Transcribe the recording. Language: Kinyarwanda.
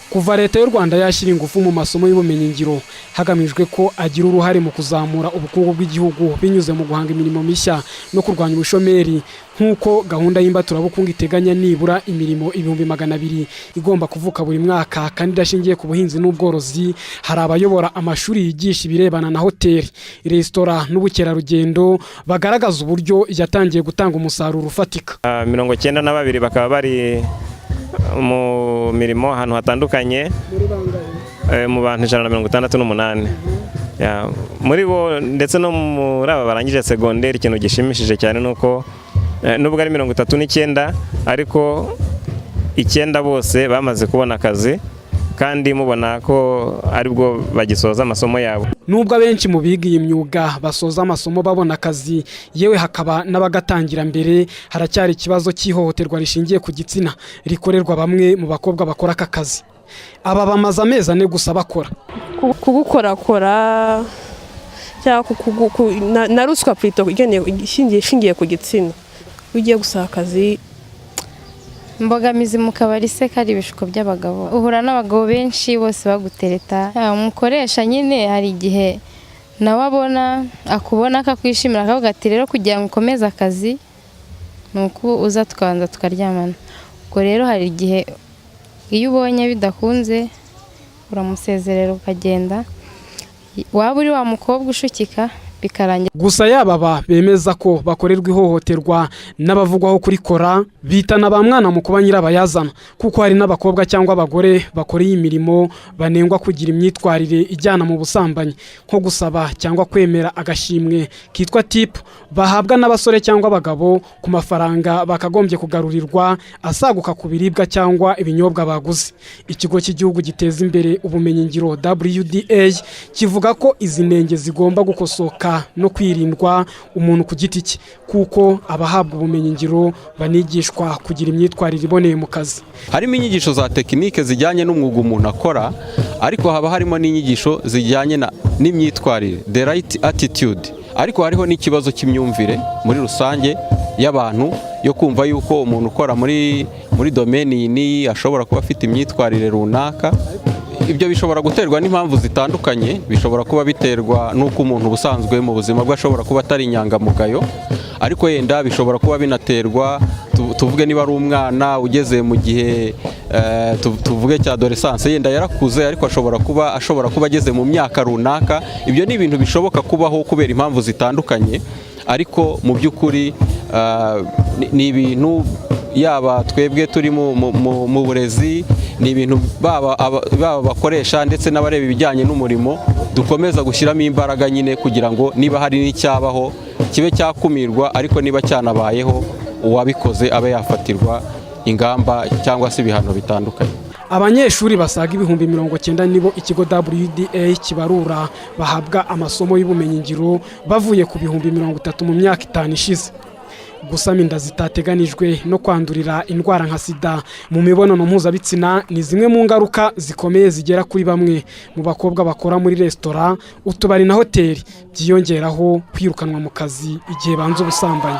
Kuva Leta y'u Rwanda yashyira ingufu mu masomo y'ubumenyingiro, hagamijwe ko agira uruhare mu kuzamura ubukungu bw'igihugu binyuze mu guhanga imirimo mishya no kurwanya ubushomeri, nk'uko gahunda y'imbaturabukungu iteganya nibura imirimo 200,000 igomba kuvuka buri mwaka kandi idashingiye ku buhinzi n'ubworozi, hari abayobora amashuri yigisha ibirebana na hoteli, resitora n'ubukerarugendo bagaragaza uburyo yatangiye gutanga umusaruro ufatika. 92 bakaba bari mu mirimo ahantu hatandukanye mu bantu 168. Muri bo ndetse no muri aba barangije segonderi, ikintu gishimishije cyane ni uko nubwo ari 39, ariko icyenda bose bamaze kubona akazi, kandi mubona ko aribwo bagisoza amasomo yabo. Nubwo abenshi mu biga iyi myuga basoza amasomo babona akazi, yewe hakaba n'abagatangira mbere, haracyari ikibazo cy'ihohoterwa rishingiye ku gitsina rikorerwa bamwe mu bakobwa bakora aka kazi. Aba bamaze amezi 4 gusa bakora. Kugukorakora cyangwa na ruswa plutôt ishingiye ku gitsina iyo ugiye gusaba akazi. Imbogamizi mu kabari se kari ibishuko by'abagabo. Uhura n'abagabo benshi bose bagutereta. Umukoresha nyine hari igihe nawe abona akubona akakwishimira, akavuga ati: "Rero kugira ngo ukomeze akazi ni uko uza tukabanza tukaryamana." Ubwo rero hari igihe iyo ubonye bidakunze uramusezerera ukagenda, waba uri wa mukobwa ushukika bikarangira. Gusa yaba aba bemeza ko bakorerwa ihohoterwa n'abavugwaho kurikora bitana ba mwana mu kuba nyirabayazana, kuko hari n'abakobwa cyangwa abagore bakora iyi mirimo banengwa kugira imyitwarire ijyana mu busambanyi, nko gusaba cyangwa kwemera agashimwe kitwa tip bahabwa n'abasore cyangwa abagabo ku mafaranga bakagombye kugarurirwa asaguka ku biribwa cyangwa ibinyobwa baguze. Ikigo cy'Igihugu giteza imbere ubumenyingiro, WDA, kivuga ko izi nenge zigomba gukosoka no kwirindwa umuntu ku giti cye, kuko abahabwa ubumenyingiro banigishwa kugira imyitwarire iboneye mu kazi. Harimo inyigisho za tekinike zijyanye n'umwuga umuntu akora, ariko haba harimo n'inyigisho zijyanye n'imyitwarire, the right attitude. Ariko hariho n'ikibazo cy'imyumvire muri rusange y'abantu, yo kumva yuko umuntu ukora muri domaine iyi n'iyi ashobora kuba afite imyitwarire runaka. Ibyo bishobora guterwa n'impamvu zitandukanye. Bishobora kuba biterwa n'uko umuntu ubusanzwe mu buzima bwe ashobora kuba atari inyangamugayo, ariko yenda bishobora kuba binaterwa, tuvuge niba ari umwana ugeze mu gihe tuvuge cya adolescence, yenda yarakuze, ariko ashobora kuba ageze mu myaka runaka. Ibyo ni ibintu bishoboka kubaho kubera impamvu zitandukanye, ariko mu by'ukuri ni ibintu yaba twebwe turi mu burezi, ni ibintu baba abakoresha ndetse n'abareba ibijyanye n'umurimo dukomeza gushyiramo imbaraga nyine, kugira ngo niba hari n'icyabaho kibe cyakumirwa, ariko niba cyanabayeho uwabikoze abe yafatirwa ingamba cyangwa se ibihano bitandukanye. Abanyeshuri basaga 90,000 nibo ikigo WDA kibarura bahabwa amasomo y'ubumenyingiro, bavuye ku 30,000 mu myaka 5 ishize. Gusama inda zitateganijwe no kwandurira indwara nka sida mu mibonano mpuzabitsina ni zimwe mu ngaruka zikomeye zigera kuri bamwe mu bakobwa bakora muri resitora, utubari na hoteli, byiyongeraho kwirukanwa mu kazi igihe banze ubusambanyi.